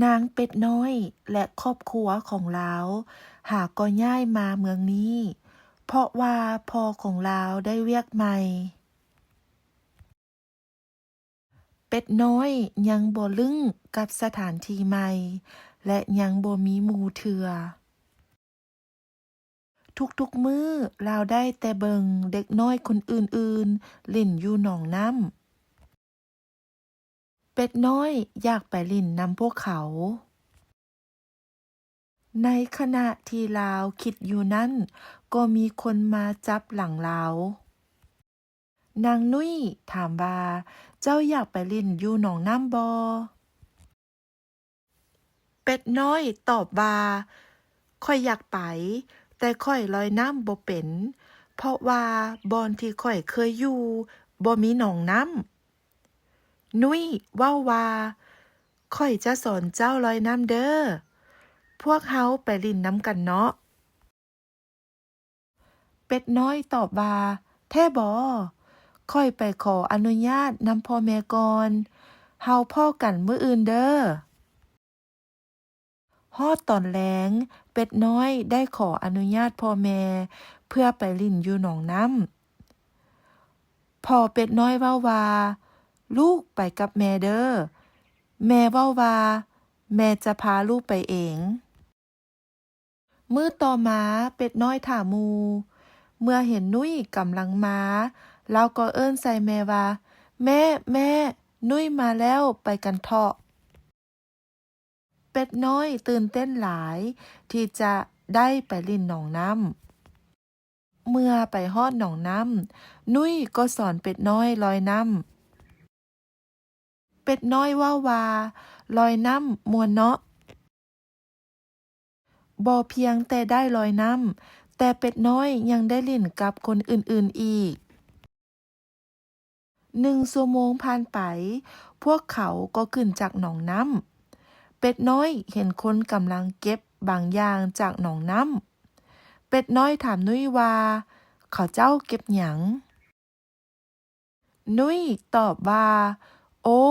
ນາງເປັດນ້ອຍ ແລະ ຄອບຄົວຂອງລາວ ຫາກໍຍ້າຍມາເມືອງນີ້ ເພາະວ່າພໍ່ຂອງລາວໄດ້ວຽກໃໝ່. ເປັດນ້ອຍຍັງບໍ່ລຶ້ງກັບສະຖານທີ່ໃໝ່ ແລະ ຍັງບໍ່ມີໝູ່ເທື່ອ. ທຸກໆມື້ລາວໄດ້ແຕ່ເບິ່ງເດັກນ້ອຍຄົນອື່ນໆຫຼິ້ນຢູ່ໜອງນ້ຳ. ເປັດນ້ອຍຢາກໄປຫຼິ້ນນຳພວກເຂົາ. ໃນຂະນະທີ່ລາວຄິດຢູ່ນັ້ນ, ກໍມີຄົນມາຈັບຫຼັງລາວ. ນາງນຸ້ຍຖາມວ່າ, ເຈົ້າຢາກໄປຫຼິ້ນຢູ່ໜອງນ້ຳບໍ່? ເປັດນ້ອຍຕອບວ່າ, ຂ້ອຍຢາກໄປ, ແຕ່ຂ້ອຍລອຍນ້ຳບໍ່ເປັນ, ເພາະວ່າບ່ອນທີ່ຂ້ອຍເຄີຍຢູ່ບໍ່ມີໜອງນ້ຳ. ນຸ້ຍເວົ້າວ່າ, ຂ້ອຍຈະສອນເຈົ້າລອຍນ້ຳເດີ້. ພວກເຮົາໄປຫຼິ້ນນຳກັນເນາະ. ເປັດນ້ອຍຕອບວ່າ, ແທ້ບໍ? ຂ້ອຍໄປຂໍອະນຸຍາດນຳພໍ່ແມ່ກ່ອນ. ເຮົາພໍ້ກັນມື້ອື່ນເດີ້. ຮອດຕອນແລງ, ເປັດນ້ອຍໄດ້ຂໍອະນຸຍາດພໍ່ແມ່ເພື່ອໄປຫຼິ້ນຢູ່ໜອງນ້ຳ. ພໍ່ເປັດນ້ອຍເວົ້າວ່າ, ລູກໄປກັບແມ່ເດີ້. ແມ່ເວົ້າວ່າ, ແມ່ຈະພາລູກໄປເອງ. ມື້ຕໍ່ມາ, ເປັດນ້ອຍຖ້າໝູ່. ເມື່ອເຫັນນຸ້ຍກຳລັງມາ, ລາວກໍເອີ້ນໃສ່ແມ່ວ່າ, ແມ່, ແມ່, ນຸ້ຍມາແລ້ວ, ໄປກັນເຖາະ. ເປັດນ້ອຍຕື່ນເຕັ້ນຫຼາຍທີ່ຈະໄດ້ໄປຫຼິ້ນໜອງນ້ຳ. ເມື່ອໄປຮອດໜອງນ້ຳ, ນຸ້ຍກໍສອນເປັດນ້ອຍລອຍນ້ຳ. ເປັດນ້ອຍເວົ້າວ່າ, ລອຍນ້ຳມ່ວນເນາະ. ບໍ່ພຽງແຕ່ໄດ້ລອຍນ້ຳ, ແຕ່ເປັດນ້ອຍຍັງໄດ້ຫຼິ້ນກັບຄົນອື່ນໆອີກ. ໜຶ່ງຊົ່ວໂມງຜ່ານໄປ, ພວກເຂົາກໍຂຶ້ນຈາກໜອງນ້ຳ. ເປັດນ້ອຍເຫັນຄົນກຳລັງເກັບບາງຢ່າງຈາກໜອງນ້ຳ. ເປັດນ້ອຍຖາມນຸ້ຍວ່າ, ເຂົາເຈົ້າເກັບຫຍັງ? ນຸ້ຍຕອບວ່າ, ໂອ້,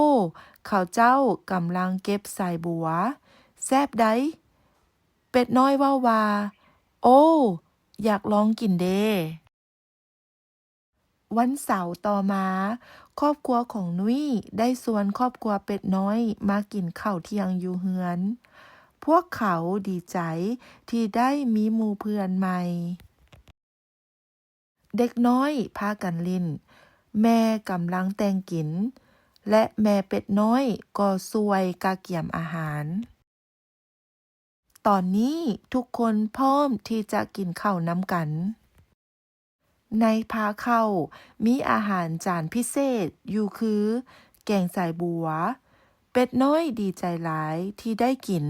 ເຂົາເຈົ້າກຳລັງເກັບສາຍບົວ. ແຊບໃດ໋. ເປັດນ້ອຍເວົ້າວ່າ, ໂອ້, ຢາກລອງກິນເດ. ວັນເສົາຕໍ່ມາ, ຄອບຄົວຂອງນຸ້ຍໄດ້ຊວນຄອບຄົວເປັດນ້ອຍມາກິນເຂົ້າທ່ຽງຢູ່ເຮືອນ. ພວກເຂົາດີໃຈທີ່ໄດ້ມີໝູ່ເພື່ອນໃໝ່. ເດັກນ້ອຍພາກັນຫຼິ້ນ, ແມ່ກຳລັງແຕ່ງກິນ ແລະ ແມ່ເປັດນ້ອຍກໍຊ່ວຍກະກຽມອາຫານ. ຕອນນີ້ທຸກຄົນພ້ອມທີ່ຈະກິນເຂົ້ານຳກັນ. ໃນພາເຂົ້າມີອາຫານຈານພິເສດຢູ່ຄື ແກງສາຍບົວ. ເປັດນ້ອຍດີໃຈຫຼາຍທີ່ໄດ້ກິນ.